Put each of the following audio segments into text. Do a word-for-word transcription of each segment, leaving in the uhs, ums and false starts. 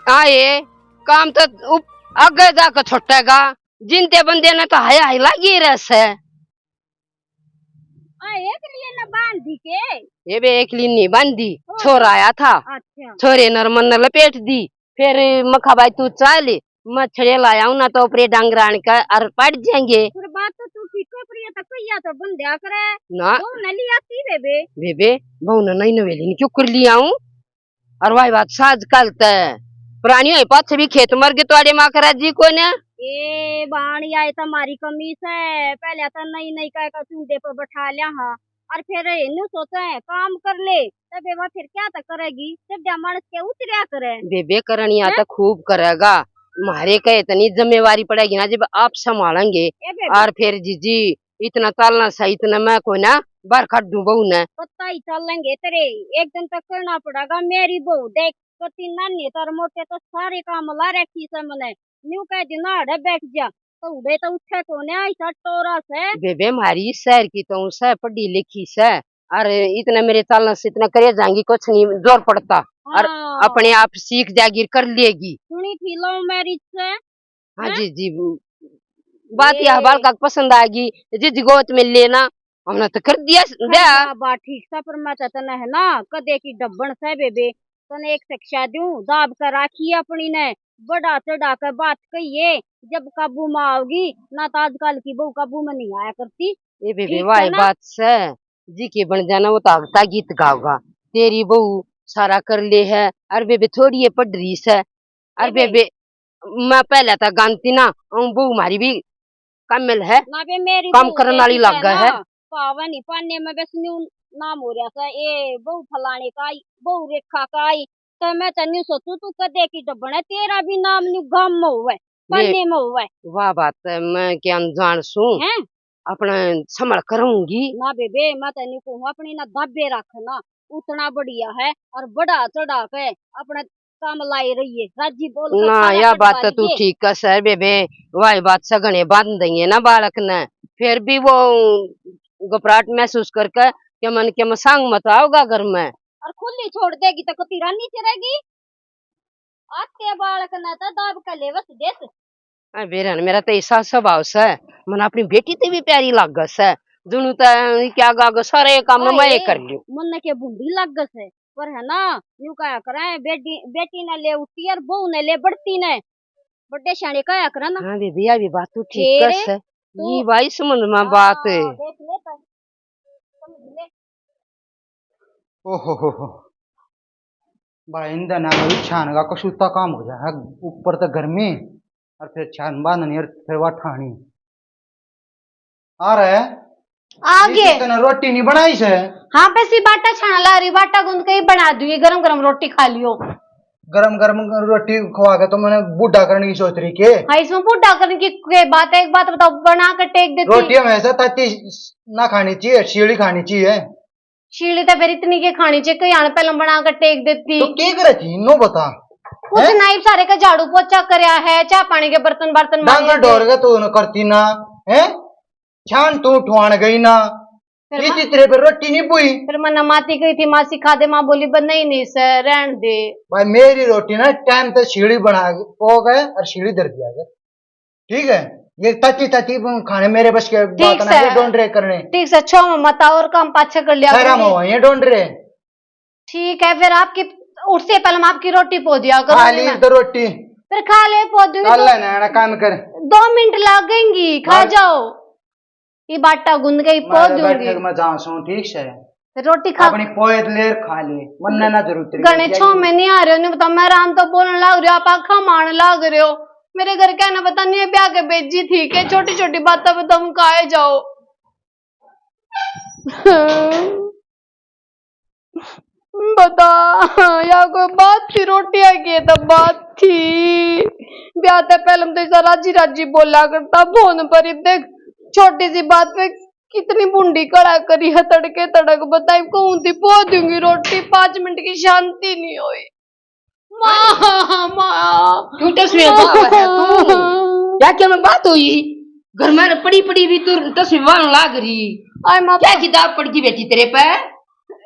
आए, काम तो उप-, आगे जाके छुटेगा। जिनते बंदे ने तो हाय हाय लागी रह से। आ, एक लिए न बांध दी के? ये बे एक लिए नहीं बांधी, ओ। छोरा आया था। अच्छा। छोरे नरमन ने लपेट दी। फिर मखा भाई तू चल, मैं छड़े लाया हूँ ना तो ऊपरे डांगरान का अर पड़ जाएंगे। फिर बात तो तू ठीक है, पर ये तो कहिया तो बंध्या करे। ना। बहू ने लिया ती बेबे। बेबे, बहू ने नहीं नवेली ने क्यों कर लिया हूँ? और वही बात साज कल ते पुरानी होई पाछे भी खेत मर गए तो आड़े माँ करा जी को ने। ए बाणी, आए तो मारी कमी से, पहले तो नई नई कह के चूंडे पे बैठा लिया हाँ, और फिर इन्नू सोचे काम कर ले, तबे वा फिर क्या तक करेगी? जब जा मानस के उतरया करे। बेबे, करनिया हैं? तो खूब करेगा। म्हारे के इतनी जिम्मेवारी पड़ेगी ना, जब आप संभालेंगे। ए बेबे। और फिर जीजी, इतना चालना सही, इतना मैं कोई ना बाहर काट दूं बहू ने। पता ही चलेंगे तेरे, एक दिन तक करना पड़ेगा। मेरी बहू देख, कती नानी तर मोटे तो सारे काम ला रखी से मने। न्यू कह दी ना, अड़े बैठ जा, तो उड़े तो उठे कोने, ऐसा टोरा से। बेबे, म्हारी शहर की तो से पढ़ी लिखी से, और इतना मेरे चालना से इतना करे जाएंगी, कुछ नहीं जोर पड़ता। और हाँ। अपने आप सीख जाएगी, कर लेगी। सुनी थी लव मैरिज से। हाँ हैं? जी, जी, वो बात ये यह बाल का पसंद आ गई, जी, जी, गोत में लेना, हमने तो कर दिया, कर दिया। दिया बात ठीक सा, पर मैं तो तने है ना, कदे की डब्बन से बेबे, तने एक शिक्षा दूं, दाब कर राखी है अपनी ने, बड़ा चढ़ा के बात कहिए, जब काबू में आओगी ना, तो आजकल की बहू काबू में नहीं आया करती। ए बेबे, ठीक है वाह ना? बात से, जी के बन जाना, वो तो हगता गीत गाओगा। तेरी बहू सारा कर ले है, अरे बेबे, थोड़ी ये पढ़ रही से, अरे ए बे- बेबे, मैं पहले तो गानती ना, अऊं बहू मारी भी कामिल है, ना बे, मेरी काम बहू करने वाली लाग है। पावन ही पाने में बस न्यू नाम हो रहा था, ए बहू फलाने का आई, बहू रेखा का आई, तो मैं तो न्यू सोचू तू कदे की डब्बन है, तेरा भी नाम न्यू गाम में हुआ है, पाने में हुआ है। वाह बात है, मैं क्या अनजान सू, हैं? अपने संभल करूंगी। ना बेबे, मैं तो न्यू कहूँ, अपनी ना दाबे रख ना, उतना बढ़िया है, और बड़ा चढ़ा के अपने काम लाई रही है, राजी बोल के ना, खाना या बात तो तू ठीक कह सै बेबे, वाही बात से घणे बांध देंगे ना बालक ने, फिर भी वो घबराहट महसूस करके के मन के मसांग मत आओगा घर में। और खुली छोड़ देगी तो कती रानी च रहेगी, आते बालक ने तो दाब के ले बस देस। ए बेरन, मेरा तो ऐसा स्वभाव से, मन अपनी बेटी ते भी प्यारी लागे से। जुनू तो क्या गाग सारे काम में मैं ही कर लूं। मन के भूंडी लागे से, पर है ना, न्यू कहा करें, बेटी, बेटी ने ले उठी और बहू ने ले बढ़ती ने। बड्डे सियाणे कहा करें ना। हाँ बेबी, या भी बात तू ठीक कह से। ये भाई समझ में बात है। देख ले तो, समझ ले। ओहो हो हो। भाई, इन दिना में भी छान का कसूता काम हो जाए। ऊपर तो गर्मी, और फिर छान बांधनी, और फिर वा ठानी। आ रहा है? आगे। तने रोटी नहीं बनाई से? हाँ, पैसी बाटा छाना ला रही, बाटा गूंद के ही बना दूंगी, गरम गरम रोटी खा लियो। गरम गरम रोटी खवा के तो मैंने बूढ़ा करने की सोच रही के? हाँ, इसमें बूढ़ा करने की के बात है? एक बात बताओ, बना के टेक देती। रोटी हमेशा ताती ना खानी चाहिए, शीली खानी चाहिए। शीली तो फिर इतनी के खानी चाहिए, कई आने पहले बना के टेक देती। तो के करे थी, नो बता। कुछ नहीं, सारे का झाड़ू पोछा करया है, चाय पानी के बर्तन, बर्तन मांजे डांगर थे। ढोर के तू न करती ना, हैं? छान तू ठुआन गई ना, फिर इसी मा-, तेरे पे रोटी नहीं पुई। फिर मन्ना माती गई थी, मासी खा दे, माँ बोली, "बस नहीं, नहीं सर, रहन दे।" भाई, मेरी रोटी ना टाइम पे शीली बना के, पो गए और शीली धर दिया गया। ठीक है, ये तती तती खाने मेरे बस के बात ना, ये डोंडरे करने। ठीक से, छो में मत आओ और काम पाछे कर लिया करो। ये डोंडरे। ठीक है, फिर आपकी, उठते पहले मैं आपकी रोटी पो दिया करूंगी। खा ली तो रोटी। फिर खा ले, पो दूंगी। चल ना, ना काम कर। दो मिनट लगेंगी, खा जाओ। ये बाटा गूंद के ही पो दूंगी। मैं जाऊं सूं, ठीक से। रोटी खा। अपनी पोयत लेर खा ले, मन्ने ना जरूरत है। घणे छो में नहीं आ रहे हो, नहीं बता, मैं राम तो बोलने लाग रही हो, आप आखा मारने लाग रहे हो। मेरे घर क्या ना बता, नहीं ब्याह के भेजी थी के छोटी छोटी बातों पे तुम काए जाओ। बता, या कोई बात थी? रोटियां की तो बात थी। ब्याह ते पहले तो ऐसा राजी राजी बोला करता फोन पर ही। देख, छोटी सी बात पे कितनी भुंडी कड़ा करी है, तड़के तड़क। बताई कहूं थी पो दूंगी रोटी, पांच मिनट की शांति नहीं हुई। माँ, माँ। क्यों तस्वीर बाबा है तू? या क्या में बात हुई? घर में पड़ी पड़ी भी तू तस्वीर लाग रही। आय माँ, क्या किताब पढ़ की बैठी तेरे पे?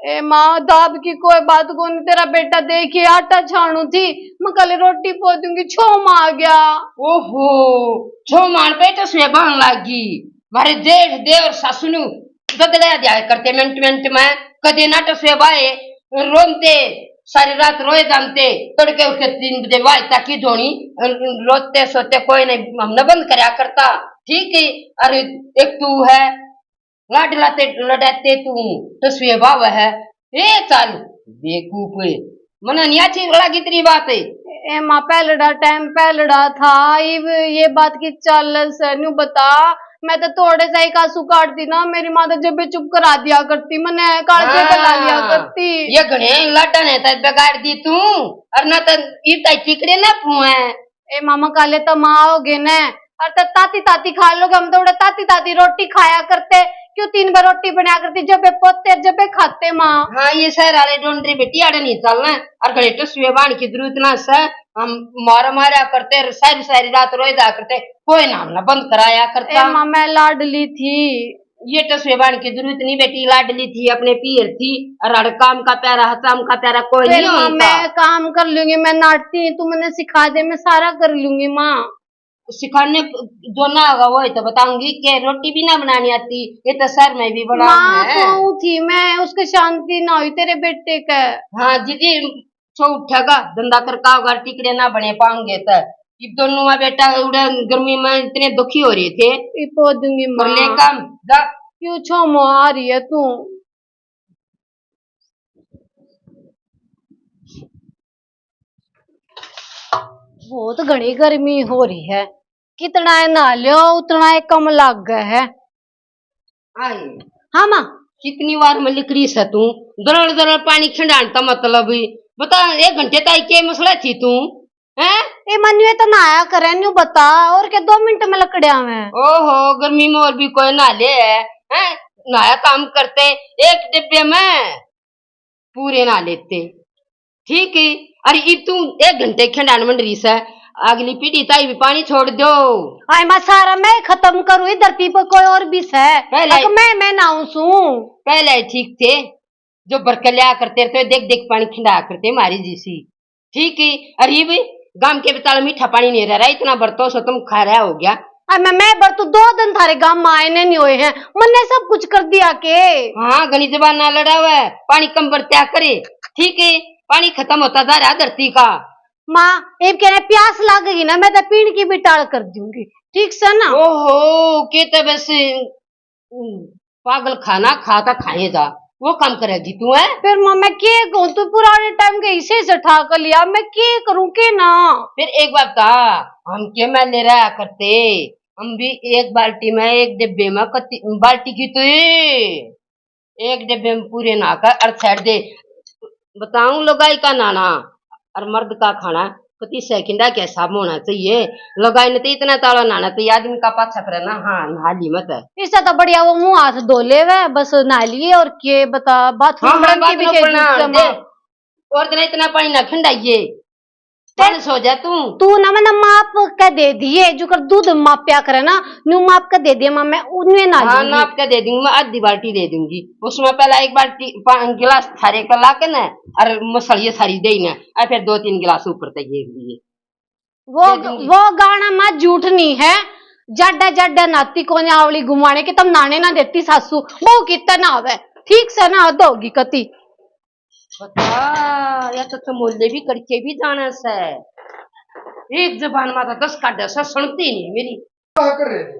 ए माँ, दाब की कोई बात कोनी, तेरा बेटा देखिए आटा छानू थी, मैं कल रोटी पो दूंगी, छो माँ आ गया। ओहो, छो माण पे तो स्वेबान लागी। मारे जेठ, देवर, सासू नु बदला दिया करते मिनट मिनट में। कदे ना तो स्वेबाए रोंदे, सारी रात रोए जानते, तड़के उठ के तीन बजे वाज ताकी धोनी, रोते सोते कोई नहीं, हमने बंद करया करता। ठीक है, अरे एक तू है, लाडला ते लड़ाते तू तो स्वेबाव है। ए चल बेवकूफ, मना नहीं अच्छी लगी तेरी बात। ए माँ, पहलड़ा टाइम पहलड़ा था, इब ये बात की चाल से न्यू बता। मैं तो थोड़े सा एक आंसू काटती ना, मेरी माँ तो जब भी चुप करा दिया करती, मने कालजे हाँ, बना लिया करती। ये घणे लाडा ने तो बिगाड़ दी तू, और ना तो इतना चिकड़े ना पुए। ए मामा, काले तो माँ आओगे न, और तो ताती ताती खा लोगे। हम तो उड़े ताती ताती रोटी खाया करते, क्यों तीन बार रोटी बनाया करती, जब भी पोते जब भी खाते माँ। हाँ, ये शहर वाले डोंडरी बेटी आड़े नहीं चलना, और घरे तो सुबह बाण की जरूरत ना से, हम मारा मारा करते, सारी सारी रात रोए जा करते, कोई ना हमने बंद कराया ए करता। माँ, मैं लाडली थी। ये तो सेवान की जरूरत नहीं बेटी, लाडली थी, अपने पीर थी, और हर काम का प्यारा, हर काम का प्यारा कोई फिर नहीं माँ, होता। मैं काम कर लूंगी, मैं नाटती नहीं, तू मैंने सिखा दे, मैं सारा कर लूंगी माँ। सिखाने जो ना होगा वो ही तो बताऊंगी कि रोटी भी ना बनानी आती, ये तो शहर में भी बड़ा माँ है। कहूँ थी मैं, उसको शांति ना हुई तेरे बेटे का। हाँ जीजी, छो उठेगा, धंधा करका होगा, टिकड़े ना बने पाऊंगे तो। ये दोनों माँ बेटा उड़े गर्मी में इतने दुखी हो रहे थे। ये पो दूंगी कर ले माँ। काम, जा। क्यों छो माँ आ रही है तू? बहुत घनी गर्मी हो रही है, कितना ए नहा लियो उतना ए कम लाग गया है। आए। हाँ माँ। कितनी बार में लिकड़ी से तू, दरड़ दरड़ पानी खिंडान का मतलब ही। बता, एक घंटे ताई के मसला थी तू, हैं? ए मन्नू, ये तो नहाया करे, न्यू बता, और के दो मिनट में लकड़े आवे। ओहो, गर्मी में और भी कोई नहा ले है, हैं? नहाया काम करते, एक डिब्बे में पूरे नहा लेते। ठीक है, अरे इब तू एक घंटे खंडान मंड रही से, अगली पीढ़ी ताई भी पानी छोड़ दो। आए माँ, सारा मैं खत्म करूँ, इधर पीपे कोई और भी से। पहले अक मैं, मैं नहाऊं सूं। पहले ठीक थे, जो भर के लिया करते थे, देख देख पानी खिंडाया करते मारी जी सी। ठीक है, अरे भी गांव के बताल मीठा पानी नहीं रह रहा, इतना बरतो सो तुम खा रहा हो गया। अरे मैं, मैं बरतू दो दिन थारे गांव में आए ने नहीं हुए हैं, मन्ने सब कुछ कर दिया के। हाँ, घनी जबान ना लड़ावे, पानी कम बरत्या करे। ठीक है, पानी खत्म होता जा रहा धरती का। माँ, इब कहने प्यास लागेगी ना, मैं तो पीण की भी टाल कर दूंगी, ठीक से ना? ओहो, के तो बस, हम्म, पागल खाना खा के खाए जा, वो काम करेगी तू, है? फिर माँ, मैं के कहूँ, तू पुराने टाइम के हिस्से से ठा कर लिया, मैं के करूँ के ना? फिर एक बात बता, हम के में ले रहा करते, हम भी एक बाल्टी में, एक डिब्बे में कति बाल्टी की तो एक डिब्बे में पूरे नहा कर और छेड़ दे। बताऊं लुगाई का नहाना और मर्द का खाना कति सेकंडा के हिसाब में होना चाहिए। लुगाई ने तो इतना ताला नहाना चाहिए, आदमी का पाछा फिरे ना, हाँ, नहा ली मत है। इससे तो बढ़िया वो मुंह हाथ धो लेवे, बस नहा लिए, और के बता, बाथरूम हाँ, हाँ, बन के भी बाथरूम के बना जूस दे। जमा। और इतना, इतना पानी ना खिंडाइए, ते पानी सो जा तू। तू ना मैंने माप के दे दिए, जो कर दूध मापया करे ना, न्यू माप के दे दिए माँ, मैं उन्हें ना हाँ, लूंगी। नाप के दे दूंगी, मैं आधी बाल्टी दे दूंगी। उसमें पहला एक बाल्टी, पा-, गिलास थारे का ला के ना, और मसलिए सारी दे ना, और फिर दो तीन गिलास ऊपर तक घेर दिए। वो, दे दूंगी। वो गाना माँ झूठ नहीं है, जाडा जाडा नाती कोने आवली घुमाने के, तब नाने ना देती सासू, बहू कितना ना आवे, ठीक से ना हद होगी कती। बता, या तो चमोले भी करके भी जाना से। एक जबान में तो दस काढे से, सुनती नहीं मेरी। क्या कर रहे थे?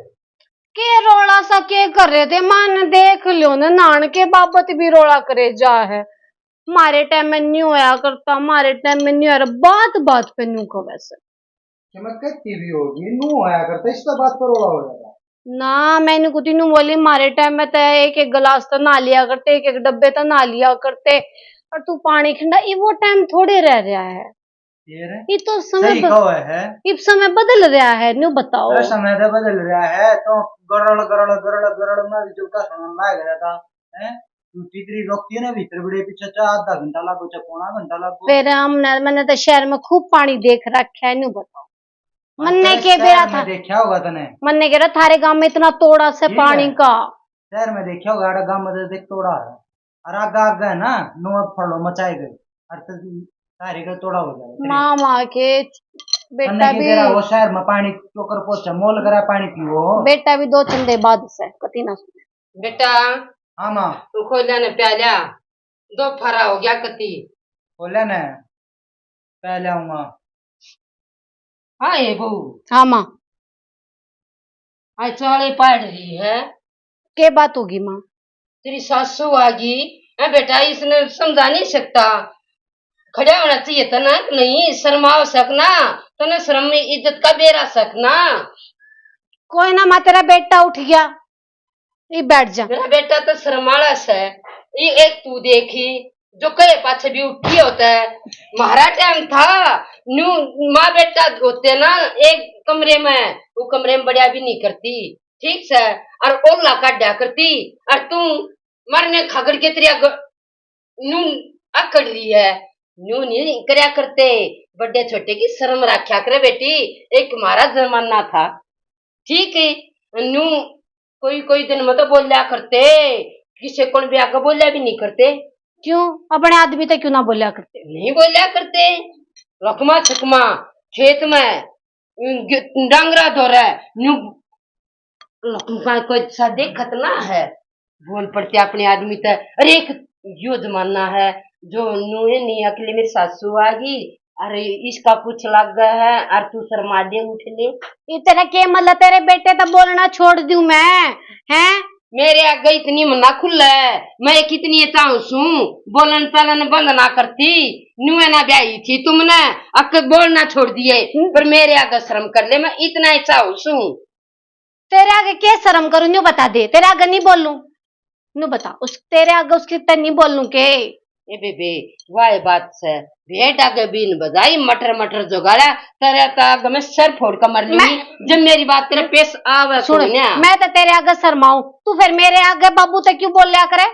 के रोला सा के कर रहे थे? माँ ने देख लियो ना, नान के बाबत भी रोला करे जा है। मारे टाइम में न्यू होया करता, मारे टाइम में न्यू होया, बात बात पे न्यू कहे से। कि मैं कहती भी होगी, नू होया करता, इस तो बात पर रोला हो जाता। ना, मैंने कुछ नू बोली, मारे टाइम में तो एक एक गिलास तो नहा लिया करते, एक एक डब्बे तो नहा लिया करते, और तू पानी खिंडा, ये वो टाइम थोड़े रह रहा है। फिर? ये तो समय सही ब-, कहो है। ये समय बदल रहा है, न्यू बताओ। अरे समय तो बदल रहा है, तो गरल, गरल, गरल, गरल में भी जो का सुनने लग रहा था, हैं? तू टिकरी रोकती है ना भीतर बड़े पीछे, चाहे आधा घंटा लागो, चाहे पौना घंटा लागो। फिर हमने, मैंने तो शहर में खूब पानी देख रखा है, न्यू बताओ। हाँ, मन्ने तो के शहर बेरा में था। देखा होगा तने। मन्ने कह रहा थारे गांव में इतना तोड़ा से ठीक पानी है। का। शहर में देखा होगा, आड़ा गांव में तो देख तोड़ा है। और आगे आगे है ना, नौ फड़ो मचाए गए। और तो सारे का तोड़ा हो जाएगा। मामा के बेटा भी तेरा वो शहर में पानी चोकर पोछा, मोल करा पानी पीवो। बेटा भी दो चंदे बाद से कती ना सुने। बेटा, हाँ माँ। तू खोलिया ने प्याला, दो फरा हो गया कती। खोलिया ने प्याला हूँ माँ। हाँ, ये बहू। हाँ माँ। आज चाले पाड़ रही है। के बात होगी माँ? तेरी सासू आ गई। ए बेटा, इसने समझा नहीं सकता। खड़ा होना चाहिए तना कि नहीं, शर्मा हो सकना, तने शर्म में इज्जत का बेरा सकना। कोई ना माँ, तेरा बेटा उठ गया, ये बैठ जा। मेरा बेटा तो शर्माला से, ये एक तू देखी, जो कहे पाछे भी उठी होता है। म्हारा टाइम था, न्यू माँ बेटा होते ना एक कमरे में, वो कमरे में बढ़िया भी नहीं करती, ठीक से, और ओला काटा करती, और तू मरने खगड़ के तेरी अग-, न्यू अकड़ रही है, न्यू नहीं करया करते। बड़े छोटे की शर्म रखा करे बेटी, एक म्हारा जमाना था, ठीक है, न्यू कोई कोई दिन में तो बोल्या करते, किसे कोल भी आके बोल्या भी नहीं करते। क्यों? अपने आदमी तो क्यों ना बोल्या करते? नहीं बोल्या करते। लकमा छकमा खेत में, डांगरा धोरे, न्यू लकमा कोई सा देखत ना है। बोल पड़ते अपने आदमी ते। अरे एक यो जमाना है, जो न्यू है नहीं, अकेले मेरी सासू आ गई, अरे इसका कुछ लग गया है, और तू शर्मा दे उठ ले। इतने के मतलब, तेरे बेटे तो बोलना छोड़ दूं मैं, हैं? मेरे आगे इतनी मना खुले, मैं कितनी चाहूं सूं, बोलन चालन बंद ना करती, न्यू है ना ब्याही थी तुमने, अक बोलना छोड़ दिए, हम्म। पर मेरे आगे शर्म कर ले, मैं इतना ही चाहूं सूं। तेरे आगे के शर्म करूं, न्यू बता दे, तेरे आगे नहीं बोलूं, न्यू बता, उस तेरे आगे उसकी ते नहीं बोलूं के? ए बेबे, वाह बात से, भेंट आगे बीन बजाई, मटर मटर जुगाड़ा, तेरे तो आगे मैं सर फोड़ कर मर लूंगी, मैं जब मेरी बात तेरे पेश आवे सुन, तो ना। मैं तो तेरे आगे शर्माऊं, तू फिर मेरे आगे बाबू ते क्यों बोल लिया करे?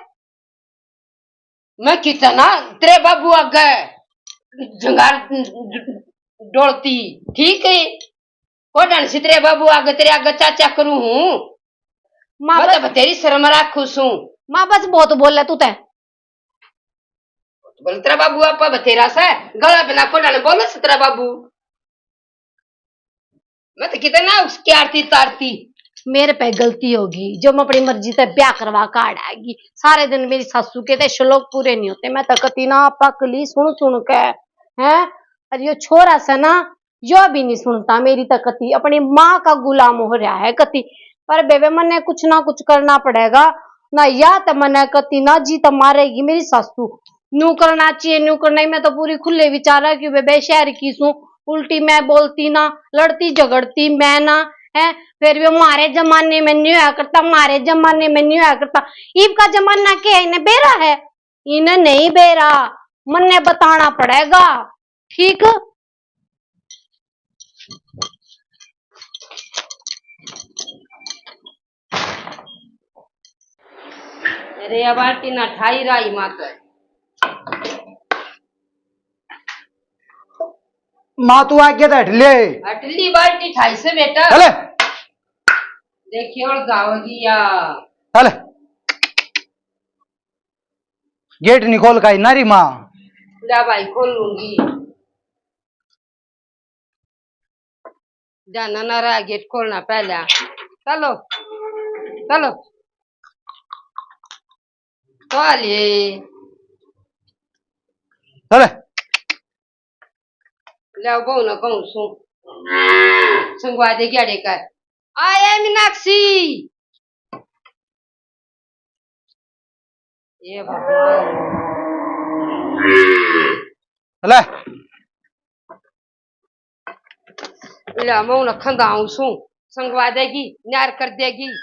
मैं कितना तेरे बाबू आगे जंगार डोलती, ठीक है? कोडन से तेरे बाबू आगे, तेरे आगे चाचा करूं हूँ। माँ मैं तो बस बतेरी शर्म राखू सूं। माँ बस बहुत बोले तू ते। बोल तेरा बाबू आपा बतेरा से, गला बिना कोडन बोले से तेरा बाबू। मैं तो कितना उसकी आरती तारती। मेरे पे गलती होगी जो मैं अपनी मर्जी से ब्याह करवा काढ़ आएगी। सारे दिन मेरी सासू के ते श्लोक पूरे नहीं होते। मैं तो कती ना पकली सुन सुन के, हैं? और यो छोरा से ना, यो भी नहीं सुनता मेरी तो कती, अपनी माँ का गुलाम हो रहा है कती। पर बेबे मन्ने कुछ ना कुछ करना पड़ेगा ना, या तो मन्ने कती ना जी तो मारेगी मेरी सासू। न्यू करना चाहिए, न्यू करना ही। मैं तो पूरी खुले विचारा कि बेबे शहर की सूं, उल्टी मैं बोलती ना, लड़ती झगड़ती मैं ना, है। फिर भी मारे जमाने में न्यू होया करता, मारे जमाने में न्यू होया करता। ईब का जमाना के है, इन्हें बेरा है, इन्हें नहीं बेरा, मन्ने बताना पड़ेगा, ठीक। अरे, या बाल्टी ना ठाई राई माता। माँ, तू आगे तो हट ले। हट ली बाल्टी ठाई से बेटा। चले। देखिए, और जाओगी या। चले। गेट नहीं खोल का ही ना री माँ। जा भाई, खोल लूंगी। जाना ना रहा, गेट खोलना पहले। चलो, चलो। चलिए। चले। ले बहू ना कहूँ सू। संगवा दे ग्याड़े का। आए मीनाक्षी। ये भगवान। ले। ले, मैं उन्हें खंदाऊं सू, संगवा देगी, न्यार कर देगी।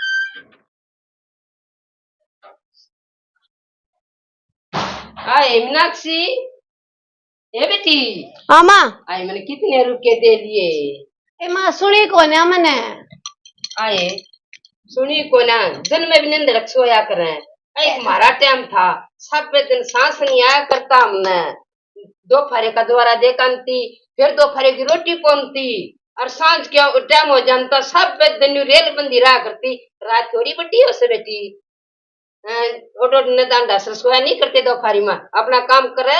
आए मीनाक्षी, ए बेटी। हाँ माँ। आए, मैंने कितने रुपये दे लिए? ए माँ, सुनी कोन्या मने। आए, सुनी कोन्या, दिन में भी नींद रख सोया करें। ए, हमारा टाइम था, सब दिन सांस नहीं आया करता हमने। दोपहर का द्वारा दे कांती, फिर दोपहर की रोटी पौनती, और सांझ के टाइम हो जानता, सब दिन रेल बंदी रहा करती। रात थोड़ी बड़ी हो से बेटी। अ, ओडो ने दांडा सरसोया नहीं करते दो खारी माँ, अपना काम करे।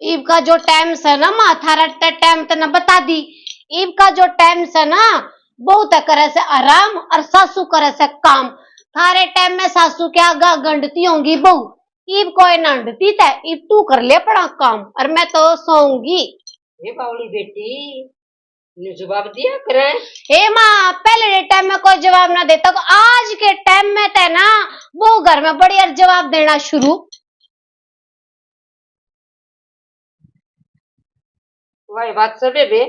ईब का जो टाइम से ना माँ, थारा ट-, टाइम तने बता दी। ईब का जो टाइम से ना, बहू ते करे से आराम और सासू करे से काम। थारे टाइम में सासू के आगा गंडती होंगी बहू, ईब कोई ना हंडती ते, ईब तू कर ले अपना काम और मैं तो सोऊंगी। हे बावली बेटी, न्यू जवाब दिया करे। हे माँ, पहले के टाइम में कोई जवाब ना देता, तो आज के टाइम में ते ना बहू घर में बड़ी और जवाब देना शुरू। वही बात से बेबे,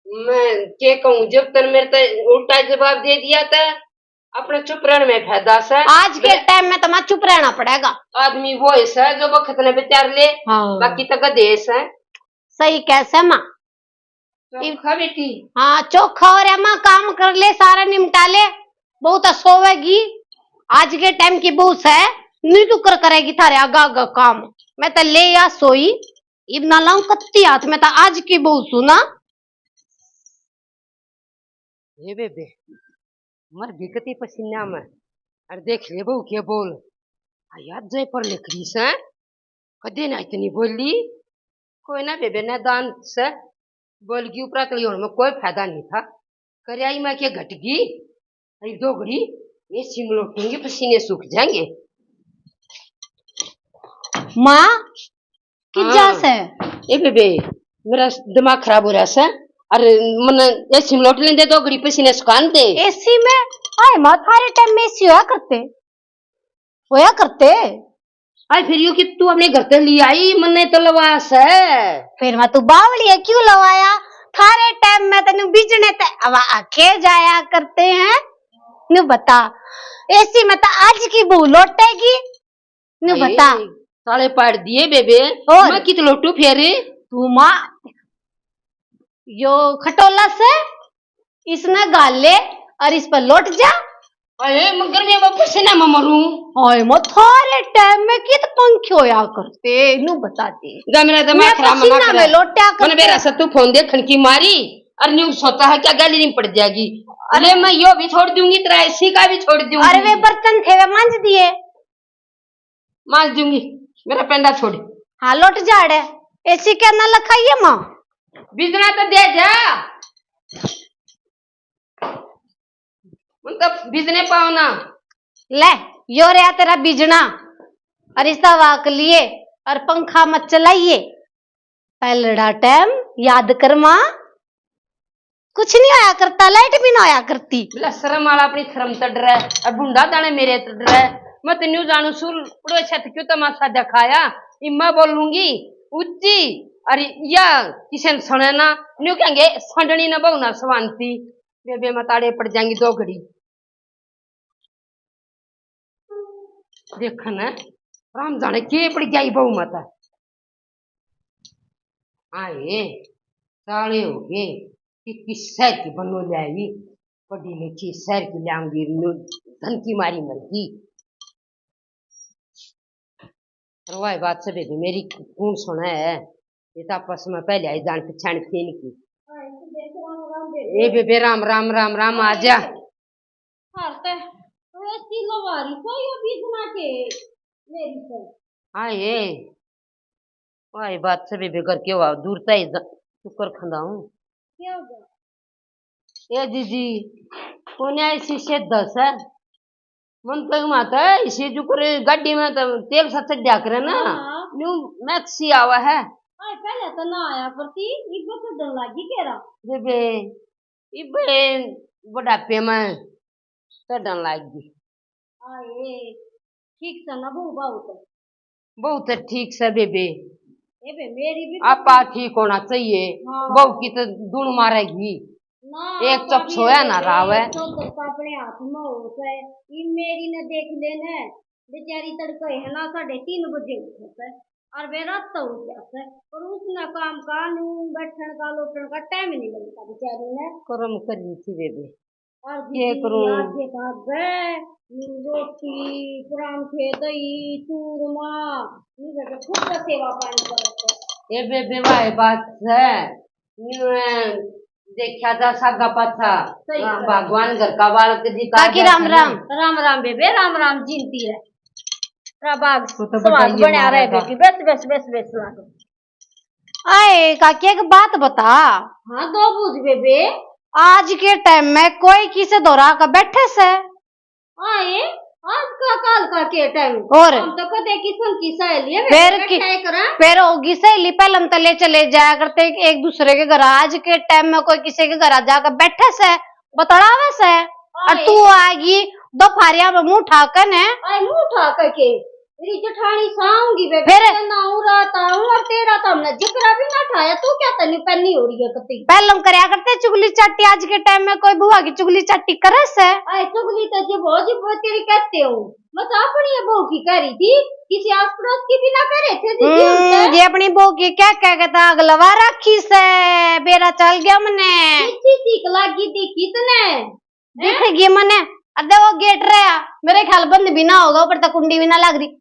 मैं के कहूँ, जब तन मेरे ते उल्टा जवाब दे दिया तो अपने चुप रहने में फायदा से। आज के टाइम में तो माँ चुप रहना पड़ेगा। आदमी वो है से जो बखत ने विचार ले, हाँ। बाकी तो गधे से। सही कह से माँ। चोखा बेटी। हाँ, चोखा हो रहा माँ, काम कर ले, सारा निमटा ले, बहू तो सोवेगी। आज के टाइम की बहू से नी डुकर करेगी थारे आगा आगा काम। मैं तो ले या सोई, इब ना लाऊं कत्ती हाथ में, तो आज की बहू सुना। हे बेबे, मर भी कती पसीना में। अरे देख ले बहू के बोल। आ याद जय पर लिख रही से, कदे ना इतनी बोली। कोई ना बेबे, ना दान से बोल गई, ऊपरा तली होने में कोई फायदा नहीं था। करियाई में के घट गई। अरे दो घड़ी एसी में लोटूंगी, पसीने सूख जाएंगे। माँ, किजा हाँ। से? ए बेबे, मेरा दिमाग खराब हो रहा से। अरे मन एसी में लोट लेंदे, दो घड़ी पसीने सुखान दे। एसी में? आए माँ, थारे टाइम में एसी होया करते, होया करते। आए फिर यू कि तू अपने घर ते ले आई, मन्ने तो लवा से। फिर मैं तू बावली है, क्यों लवाया? थारे टाइम में तन्नू बिजने ते हवा आके जाया करते हैं। न्यू बता, एसी में तो आज की बहू लोटेगी। न्यू हाय, बता। ताले पाड़ दिए बेबे। और? मैं कित लोटू फेर? तू माँ, यो खटोला से, इसने गाल ले और इस पर लोट जा। अरे, मैं गर्मी में पसीने में मरूं। हाय, मैं थारे टाइम में कित पंखे होया करते, न्यू बता दे। जा, मेरा दिमाग मैं खराब मत पसीना कर। में लोटा मैंने करते। बेरा से तू फोन देखन की मारी, और न्यू सोचा है क्या गैलरी में पड़ जाएगी। अरे, मैं यो भी छोड़ दूंगी, तेरा एसी का भी छोड़ दूंगी। अरे, वे बर्तन थे, वे मांज दिए। मांज दूंगी, मेरा पेंडा छोड़। हाँ, लोट जाड़े, एसी क्या ना लखाइए माँ। बिजना तो दे जा। उन तो बिजने पाओ ना। ले, यो रहा तेरा बिजना। और इस हवा के लिए और पंखा मत चलाइए। पहलड़ा टाइम याद कर माँ, कुछ नहीं होया करता, लाइट भी ना होया करती। बोला शर्म वाला अपनी शर्म तड़ रहा है, और बूंदा दाने मेरे तड़ रहा है। मैं तो न्यू जानू सुल पड़ो छत क्यों तमाशा दिखाया। इम्मा बोलूंगी उच्ची, और या किसे ने सुने ना, न्यू कहेंगे संडनी ना बहू ना स्वांति। बेबे मताड़े पड़ जाएंगी दो घड़ी। देखन है, राम जाने के पड़ गई बहू माता। आए, साले हो गए कि किस शहर की बनो ले आई, पढ़ी लिखी शहर की ले आऊंगी, नु-, धन की मारी मर गई। रवाए बात से बेबी मेरी कौन सुना है, ये तो आपस में पहले आई जान पहचान थी इनकी। ए बेबे राम राम राम राम, आ जा। हर ते वैसी लवारी को यो बीजना के मेरी से। हाँ ये, वाह बात से बेबे घर के वाह दूर तय शुक्र खंदा हूँ। क्या हो गया? ए जीजी, कोने ऐसी से दस है। मन तो माता है, इसी जो करे गाड़ी में तो तेल सा चढ़ा करे ना, हाँ। न्यू मैक्सी आवा है। आए, पहले तो ना आया करती, इब तो डर लागी के रहा। बेबे, इब बुढ़ापे में चढ़न लाग गई। आए, ठीक से ना बहू, बहुत। बहुत ठीक से बेबे। ए बे, मेरी भी आपा ठीक होना चाहिए। हाँ। बहू की तो दुण मारेगी। ना, एक चप सोया ना रावे। तो अपने हाथ में हो से, ई मेरी ने देख लेने, बेचारी तड़के है ना साढ़े तीन बजे उठे से, और वे रात तो उठ जाते, पर उसने काम का नू बैठन का लोटन का टाइम नहीं लगता बेचारी ने। कर्म करी थी बेबे। और के दीदी, करूं? आज के बाद गए, रोटी, परांठे, दही, चूरमा, नी बेटा, खुद का सेवा पानी करते। ए बेबे, वाह बात है। न्यू है, देखा जा सागा पाछा। सही बात। भगवान घर का बालक जी का काकी, राम राम। राम राम बेबे, राम राम। जीनती है। तेरा बाग तू तो सुहाग बढ़िया बनया रहे बेटी। बस, बस, बस, बस, सुहाग। आए काकी, एक बात बता। हाँ, दो बूझ बेबे। आज के टाइम में कोई किसे धोरा का बैठे से? आए, आज का काल का के टाइम? और हम तो कदे किसम की सहेली है, फिर की, फिर होगी सहेली, पहले हम तले चले जाया करते एक दूसरे के घर। आज के टाइम में कोई किसी के घर जाकर बैठे से, बतलावे से, और आए। तू आएगी दोपहरिया में मुंह उठा कर ने। आए, मुंह उठा करके मेरी जेठानी साऊंगी बेबे, फिर? ना हूँ रात आऊं, और तेरा तो हमने जिक्र भी ना उठाया, तू क्या तनी पन्नी हो रही है कती? पहले हम करया करते चुगली चाटी, आज के टाइम में कोई बुआ की चुगली चाटी करे से? आए चुगली तो जी बहुत जी बहुत तेरी कहते हो, मैं तो अपनी ये बहू की कह रही थी, किसी आस पड़ोस की भी ना करे थे जी। हम्म, ये अपनी बहू की क्या कह के तो आग लगा रखी से, बेरा चल गया मने। किसी सीख लागी थी कितने? दिख गई मने। अरे वो गेट रहा, मेरे ख्याल बंद भी ना होगा, ऊपर तक कुंडी भी ना लग रही।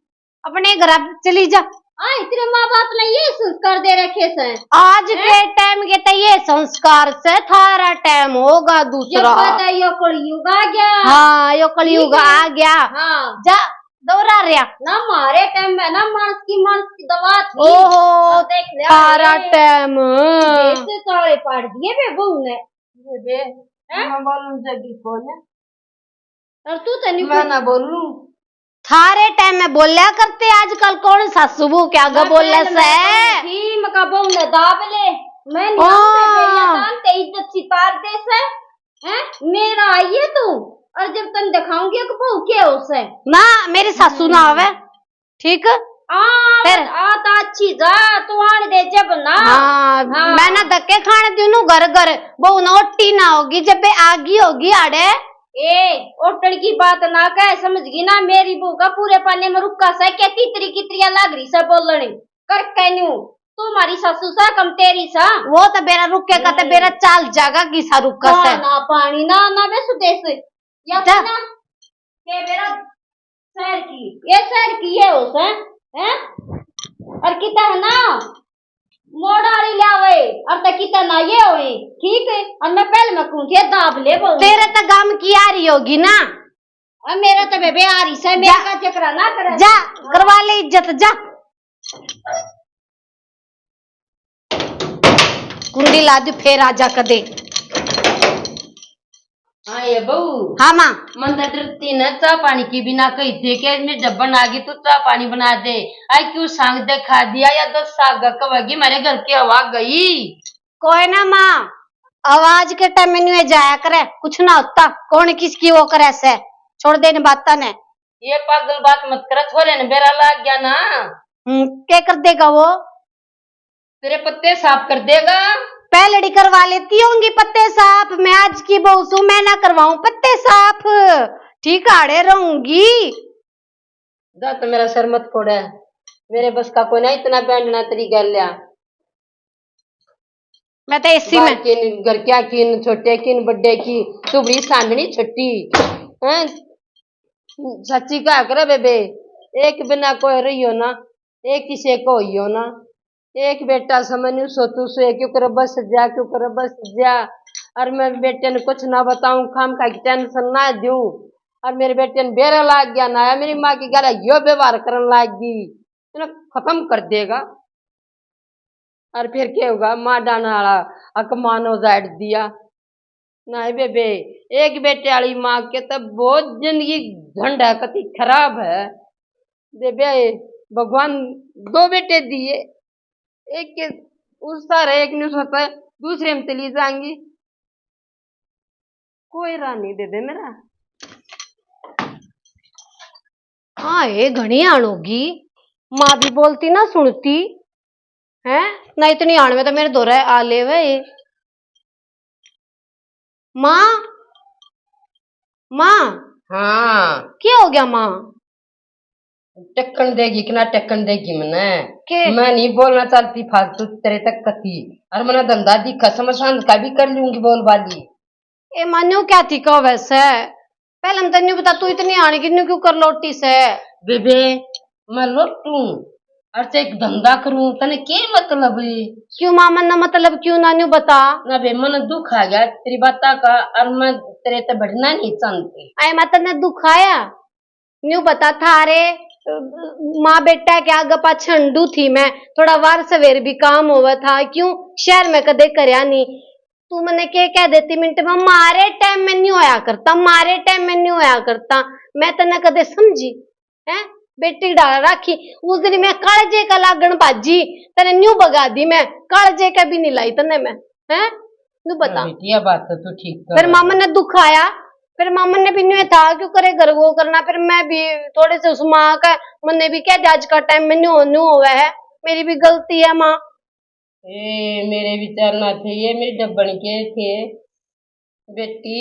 अपने घर चली जा। आए, तेरे माँ बाप ने ये संस्कार दे रखे से। आज के टाइम के तो ये संस्कार से, थारा टाइम होगा दूसरा। यो कलयुग आ गया। हाँ, यो कलयुग आ गया। हाँ। जा, दौरा रहा ना। मारे टाइम में ना मानस की, मानस की दवा थी। ओहो, अब देख ले, थारा टाइम। सारे पाड़ दिए बे बहू ने। बे, हैं? मैं बोलूं जगी कौन है? और तू तो नहीं मैं ना बोलूं। थारे टाइम में बोल्या करते, आजकल कौन सासू बहू के आगे बोले से? ठीक मका बहू ने दाब ले। मैं नहीं जानते, इज्जत सितार दे से। हैं? मेरा आइए तू, और जब तन दिखाऊंगी एक बहू के हो से। ना, मेरी सासू ना आवे। ठीक। आ, फिर? आ तो अच्छी जा, तू आन दे जब ना। हाँ, हाँ। मैं ना धक्के खाने दूं घर घर, बहू ना ओटी ना होगी, जब बे आगी होगी आड़े। ए, ओटन की बात ना कह, समझ गई ना, मेरी बहू का पूरे पाने में रुक्का से, के तितरी कितरिया लाग रही से बोलने, कर कहनू, तू हमारी सासू सा कम तेरी सा। वो तो बेरा रुके का तो बेरा चाल जागा की सा रुक्का से। ना पानी ना, ना बे सुदेश, या जा। ना, के बेरा शहर की, ये शहर की ये हो से, हैं? और किता है ना, मोड़ आली ल्यावे, और तो किता ना ये होए, ठीक है? और मैं पहले मैं कूं थे दाब ले बोल। तेरे तो गाम की आ रही होगी ना? और मेरा तो बेबे आ रही से, मेरा जा। का चकरा ना करे। जा, करवा ले इज्जत, जा। कुंडी ला दी, फेर आजा कदे। हाँ ये बहू। हाँ माँ। मन तो डरती न, चाह पानी की बिना कही थे कि मैं जब बना गई तो चाह पानी बना दे। आई क्यों सांग दिखा दिया, या तो साग कवेगी मेरे घर की हवा गई। कोई ना माँ, आवाज के टाइम में नहीं जाया करे, कुछ ना होता, कौन किसकी वो करे से, छोड़ दे इन बातां ने। ये पागल बात मत कर, छोरे ने बेरा लाग गया ना। हम्म, क्या कर देगा वो? तेरे पत्ते साफ कर देगा। पहलड़ी करवा लेती होंगी पत्ते साफ, मैं आज की बहू सू, मैं ना करवाऊं पत्ते साफ, ठीक आड़े रहूंगी। जा तो मेरा सर मत फोड़े, मेरे बस का कोई ना इतना बैंडना तेरी गैल्या। मैं तो एसी में। बाहर की न, घर क्या की न, छोटे की न, बड्डे की, तू बड़ी सांडनी छट्टी। हैं? सच्ची कहा करे बेबे, एक बिना कोई रहियो ना, एक किसे को होइयो ना। एक बेटा समझ न्यू सोचू से, क्यों करे बस जा, क्यों करे बस जा। और मैं बेटे ने कुछ ना बताऊं, खाम खा की टेंशन ना दूं। और मेरे बेटे ने बेरा लाग गया ना, मेरी माँ की गला यो व्यवहार करन लाग गई, इन्हें खत्म कर देगा। और फिर क्या होगा, माँ डालने वाला अक माँ ने उजाड़ दिया। नहीं बेबे, एक बेटे वाली माँ के तो बहुत जिंदगी झंड है, कति खराब है। बेबे, भगवान दो बेटे दिए, एक के उस सारे, एक न्यू सोता है, दूसरे में चली जाएंगी। कोई राह नहीं बेबे मेरा। हाँ, ये घणी आण होगी, माँ भी बोलती ना सुनती है ना, इतनी आण में तो मेरे धोरे आ ले वे। माँ, माँ। हाँ। क्या हो गया माँ? टक्कन देगी कि ना टक्कन देगी मने? के? मैं नहीं बोलना चाहती फालतू तेरे तक कती। और मने धंधा दिखा, समझ सांझ का भी कर लूंगी बोल बाली। ए माँ, न्यू क्या थी कह वैसे? पहले हम तो न्यू बता, तू इतनी आने की न्यू क्यों कर लोटी से? बेबे, मैं लोटू? और चाहे एक धंधा करूं, तने के मतलब है? क्यों माँ, मन्ने मतलब क्यों ना, न्यू बता। ना बे, मन्ने दुख आ गया तेरी बाता का, और मैं तेरे ते बढ़ना नहीं चाहती। आए माँ, तन्ने दुख आया? न्यू बता, थारे, अ, माँ बेटा के आगे पाछे हंडू थी मैं, थोड़ा वार सवेर भी काम होवे था, क्यों शहर में कदे करया नहीं। तू मन्ने के कह देती मिनट में, मारे टाइम में न्यू होया करता, मारे टाइम में न्यू होया करता, मैं तन्ने कदे समझी? हैं? बेटी डाल राखी, उस दिन मैं कालजे का लागण बाजी, तने न्यू बगा दी मैं, कालजे का भी नहीं लाई तने मैं, हैं? न्यू बता। बेटी, ये बात तो तू ठीक फिर कर। मामन ने दुख आया, फिर मामन ने भी न्यू था, क्यों करे घर वो करना, फिर मैं भी थोड़े से उस माँ का, मन्ने भी कह दिया, आज का टाइम में न्यू, न्यू हुआ है, मेरी भी गलती है माँ। ए, मेरे विचार ना थे, ये मेरी डब्बन के थे। बेटी,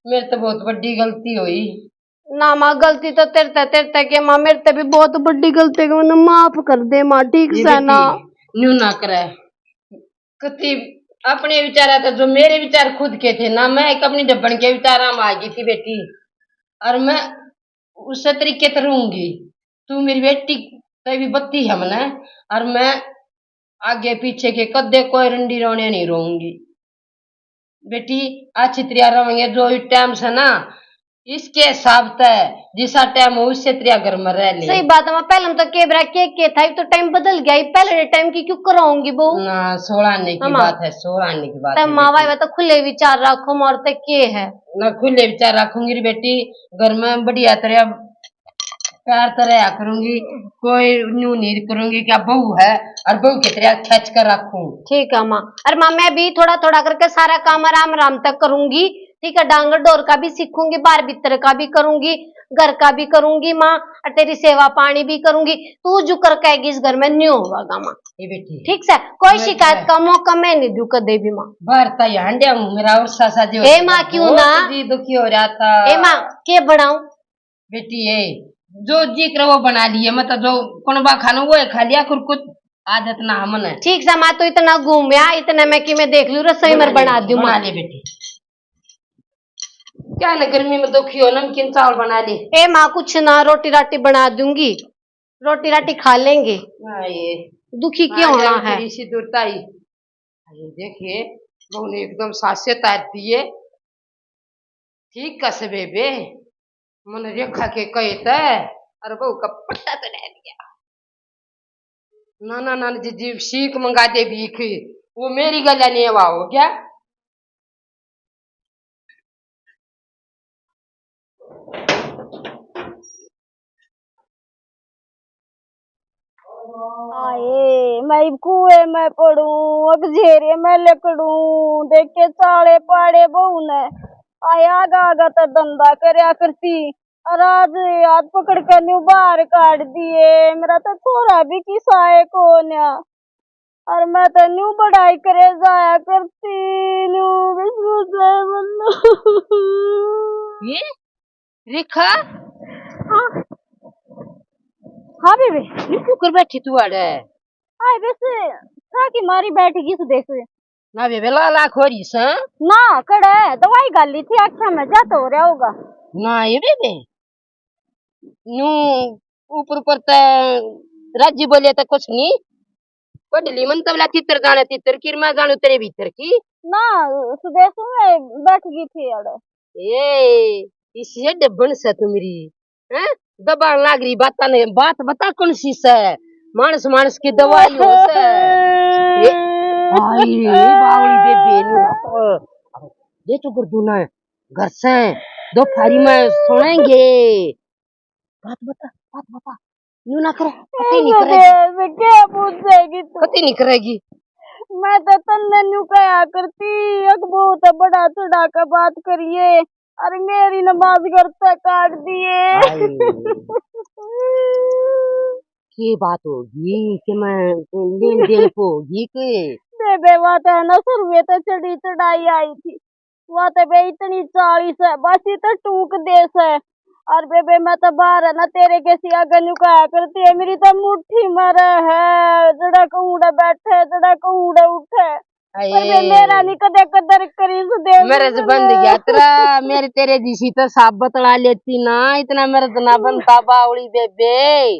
मेरे तो बहुत बड़ी गलती हुई। ना माँ, गलती तो तेरे ते, तेरे ते के माँ, मेरे ते भी बहुत बड़ी गलती है, मैंने माफ कर दे माँ, ठीक ये से ना। बेटी, न्यू ना करे। कति अपने विचारा तो जो मेरे विचार खुद के थे ना, मैं एक अपनी डब्बन के विचारा में आ गई थी बेटी, और मैं उस तरीके से रहूंगी। तू मेरी बेटी ते भी बत्ती है मने, और मैं आगे पीछे के कदे कोई रंडी रोने नहीं रहूंगी। बेटी, अच्छी तरह रहेंगे, जो ये टाइम से ना, इसके हिसाब से जिसा टाइम हो, उससे तरह घर में रह ले। सही बात है माँ, पहले तो के बरा के, के था, अब तो टाइम बदल गया, ये पहले टाइम की क्यों कराऊंगी बहू? ना, सोलह आने की हाँ, माँ। बात है, सोलह आने की बात तब है माँ बेटी। भाई तो खुले विचार रखो, मार ते के है? ना, खुले विचार रखूंगी रे बेटी, घर में बढ़िया तरह प्यार से रहा करूंगी, कोई न्यू नहीं करूंगी, क्या बहू है और बहू की तरह खींच कर रखूं। ठीक है माँ। अरे माँ, मैं भी थोड़ा थोड़ा करके सारा काम आराम आराम तक करूंगी, ठीक है, डांगर डोर का भी सीखूंगी, बाहर भीतर का भी करूंगी, घर का भी करूंगी माँ, और तेरी सेवा पानी भी करूंगी। तू जो कर कहेगी इस घर में न्यू होगा माँ। ये बेटी, ठीक से, कोई मैं शिकायत तो का मौका मैं नहीं दूं कदे भी माँ। बाहर तो ये हंडिया हूँ, मेरा और सासा जी ए होता माँ, था, क्यों बहुत ना? जी दुखी हो रहा था। ए माँ, के बनाऊं? बेटी, ए, जो जी करे वो बना लिए, मतलब जो कुणबा खानो वो है खा लिया, खुद कुछ आदत ना हमन है। ठीक सा माँ, तो इतना घूमया, इतने में कि मैं देख लूं, रसोई में बना बना ले, दूं बना माँ। ले बेटी। क्या ना गर्मी में दुखी हो, नमकीन चावल बना ले। ए माँ, कुछ ना, रोटी राटी बना दूंगी, रोटी राटी खा लेंगे। हाँ, ये दुखी क्यों हाँ, होना जाए है? तेरी सी दुरताई। अरे देखिए, बहू ने एकदम सासे तार दिए। ठीक कस बेबे, मन रेखा के कहे तै, अरे बहू का पट्टा तो ले लिया। ना, ना, ना, जी, जी, सीख मंगा दे भीख, वो मेरी गला नहीं हवा हो गया। आए, मैं इब कुएं में पड़ूं, अगझेरे में लकड़ूं, देखे चाले पाड़े बहू ने। आए, आगा आगा तो धंधा करया करती, और आज हाथ पकड़ के न्यू बाहर काट दिए। मेरा तो छोरा भी किसा है कोन्या। और मैं तो न्यू बड़ाई करे जाया करती, न्यू बिस्कुट से बंद। ये रेखा? हाँ। हाँ बेबे। न्यू क्यों कर बैठी तू आड़े? आए बस, था कि मारी बैठ गई सुदेश। ना बेबे, ला ला खोरी से। ना, कड़े दवाई गाली थी, अच्छा में जा तो हो रहा होगा। ना ये बेबे, न्यू ऊपर ऊपर ते राजी बोले तो कुछ नहीं। पढ़ ली मन तबला तितर जाने तितर की, मैं जानू तेरे भीतर की। ना, सुदेश में बैठ गई थी अड़े। ए, इसी डब्बन से तुमरी, हैं? दबान लाग रही बातां ने, बात बता कौन सी से? मानस मानस की दवाई हो से। ए, आई, बावली बेबे, न्यू बात। अरे, ये तो कर दू ना, घर से, दो फारी में सुनेंगे। बात बता, बात बता। न्यू ना करे, कतई नहीं करेगी। मैं क्या पूछेगी तू? कतई नहीं करेगी। मैं तो तन्ने न्यू कहा करती, एक बहुत बड़ा चढ़ा के बात करिए, अरे मेरी नमाज घर से काट दिए। हाय। के बात होगी कि मैं लेन देन को होगी के? बेबे, बात है ना, शुरू में तो चढ़ी चढ़ाई आई थी, वा ते बे इतनी चाली से, बस इतने टूक दे से। और बेबे, मैं तो बाहर है ना, तेरे के सिया गन्यू कहा करती है, मेरी तो मुट्ठी मरे है, जड़ा कहूँड़े बैठे, जड़ा कहूँड़े उठे। पर बे, हाय। मेरा नहीं कदे कदर करी सुदेश मेरे से ने। बंद गया तेरा, मेरे तेरे जिसी तो साब बतला लेती ना, इतना मेरे तो ना बनता बावली बेबे।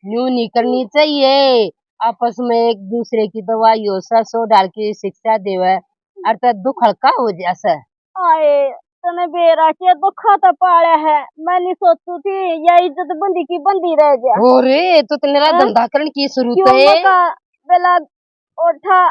न्यू नहीं करनी चाहिए। आपस में एक दूसरे की दवाई हो, सरसों डाल के शिक्षा देवे, और तो दुख हल्का हो जा से। आए, तने बेरा के दुखा तो पाला है, मैं नहीं सोचू थी या इज्जत बंदी की बंदी रह जा। हो रे, तो तने रा हैं? धंधा करण की शुरू क्यों है? मका बेला ओठा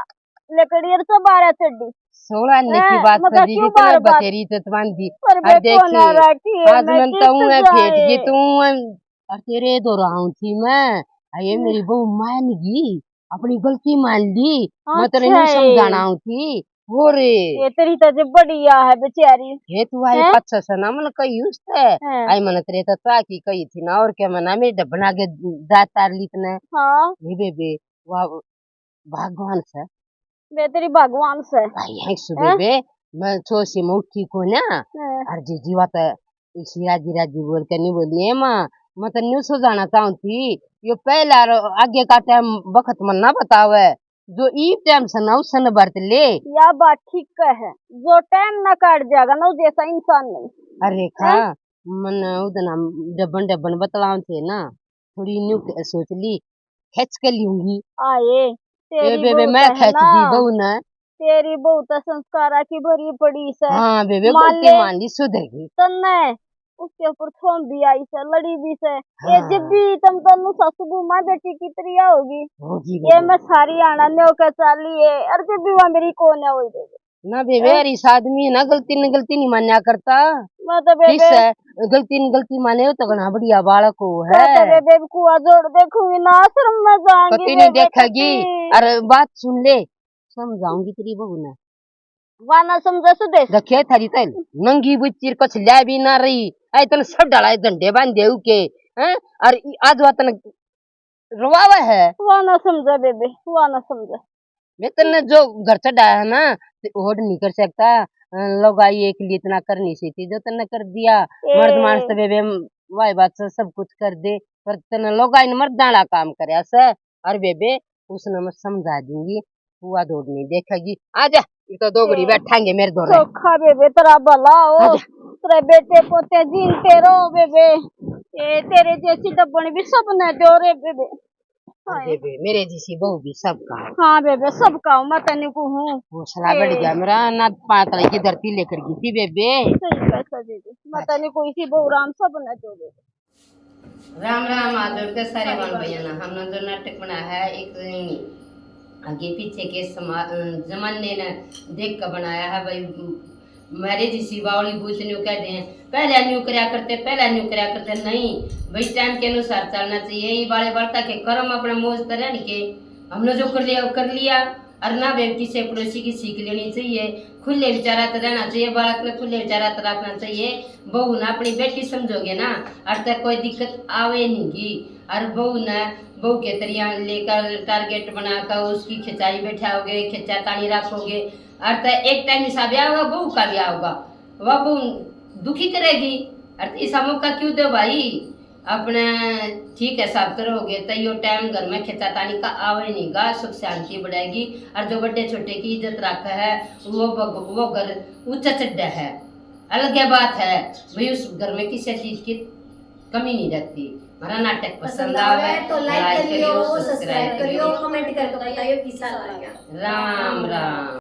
लकड़ी और तो बारह चड्डी। सोलह आने की हैं? बात मका सदी क्यों की तने बार बार? बतेरी इज्जत बांधी। पर और बे देखिए, कोना राखी है, आज मैं मन तो किस हूँ, मैं जाए? भेंट गई तू हूँ, और तेरे दो राहूं थी मैं। अये हम्म। मेरी बहू मान गई, अपनी गलती मान ली। मैं तेरे अच्छा न्यू है। समझाना हूँ थी। हो रे। ये तेरी तो जो बढ़िया है बेचारी। ये तू आई हैं? पच्चीस है ना, मन कही उससे। हैं। आई मन तेरे तो ता की कही थी ना, और क्या मना मेरे डब्बन आगे दांत तार ली तने। हाँ। ये बेबे, वाह, भगवान से। बे तेरी भगवान से। आई है सुबह हैं? बे, मैं सो से मैं उठी को ना। हैं। और जी जीवा तो इसी राजी राजी बोल के नहीं बोलनी है माँ, मैं तो न्यू सो जाना चाहूँ थी। यो पहला रो-, आगे का टाइम बखत मन ना बतावे, जो ई टाइम से ना उस न बरत ले। या बात ठीक है, जो टाइम ना काट जाएगा ना, वो जैसा इंसान नहीं। अरे खा, हैं? मन उदना डबन डबन बतलाव थे ना, थोड़ी न्यू क-, सोच ली, खींच के लूंगी। आए, ए तेरी बेबे, बहू मैं तो है खींच दी ना। बहू ने। तेरी बहू तो संस्कारा की भरी पड़ी से। हाँ बेबे, मान गलती ले, मान ली, सुधर गई। तन्ने उसके ऊपर थोम भी आई से, लड़ी भी से। ये हाँ। जब भी तुम तन्नू सासू बहू माँ बेटी की तरिया होगी। होगी ये बेबे। मैं सारी आना न्यो के चाली है, और जब भी वहाँ मेरी कौन है वही बेबे। ना बेबे, हैं? यार, इस आदमी है ना, गलती ने गलती नहीं मान्या करता। मैं तो बेबे किस है? गलती ने गलती माने हो तो घना बढ़िया बालक हो मैं तो है। बेबे कुआ जोड़ देखूंगी ना, आश्रम में जाऊंगी कती नहीं बेबे, देखेगी। कती। अरे बात सुन ले, समझाऊंगी तेरी बहू ने। वा ना समझे सुदेश। देखे थारी तैन नंगी बुच्चीर कुछ ले भी ना रही। ऐ तन सब डाला है झंडे बांधे उके, हैं? और ई आज वा तन रोवावे है। वा ना समझे बेबे, वा ना समझे। मैं तन्ने जो घर चढ़ाया है ना, ते ओड नहीं कर सकता। अ, लोगाई एक लिए इतना कर नहीं सकती जो तन्ने कर दिया। ए। मर्द मानस तो बेबे, वाई बात से सब कुछ कर दे, पर तन्ने लोगाई ने मर्दां वाला काम करया से। और बेबे, उसने मैं समझा दूंगी, हुआ दौड़ नहीं देखेगी। आजा, ये तो दो घड़ी ए। बैठांगे मेरे दो रे। चोखा बेबे, तेरा भला हो, आजा। तेरे बेटे पोते जीनते रहो बेबे। ए, तेरे जैसी डब्बन भी सब न दो रे बेबे। हाय। बेबे, मेरे जैसी बहू भी सबका हो। हाँ बेबे, सबका हो, मैं तने को हूँ। हौसला ए। बढ़ गया मेरा, ना पातला की धरती लेकर गई थी बेबे। सही बात है बेबे, मैं तने को इसी बहू राम सब न दो बेबे। राम राम, हाथ जोड़ के सारे बाल भैया ना, हमने जो नाटक बनाया है, एक आगे पीछे के समा-, अ, जमाने ने देख के बनाया है भाई। म्हारे जिसी बावली बूत न्यू कह दे, पहले न्यू करया करते, पहले न्यू करया करते। नहीं भाई, टाइम के अनुसार चलना चाहिए। ये बाले बालका के कर्म अपने मौज तरह के, हमने जो कर लिया वो कर लिया। और ना बेवकी से पड़ोसी की सीख लेनी चाहिए। खुले विचारा तो रहना चाहिए, बालक ने खुले विचारा तो रखना चाहिए। बहू ने अपनी बेटी समझोगे ना, और तक कोई दिक्कत आवे नहीं गी। और बहू ने बहू के तरिया लेकर टारगेट बनाकर उसकी खिंचाई बैठाओगे, खिंचा तानी रखोगे, और तो एक टाइम हिसाब आओगा, बहू का भी आओगा, वह बहू दुखी करेगी। और तो ऐसा मौका क्यों दो भाई? अपने ठीक है, सब करोगे तो यो टाइम घर में खिंचा तानी का आवे नहीं गा, सुख शांति बढ़ेगी। और जो बड़े छोटे की इज्जत रखे है, वो भग-, वो घर ऊंचा चढ़े है। अलग बात है भाई, उस घर में किसी चीज की कमी नहीं रहती। हमारा नाटक पसंद आवे तो लाइक करियो, सब्सक्राइब करियो, कमेंट करके बताइयो किसा लगा। राम राम।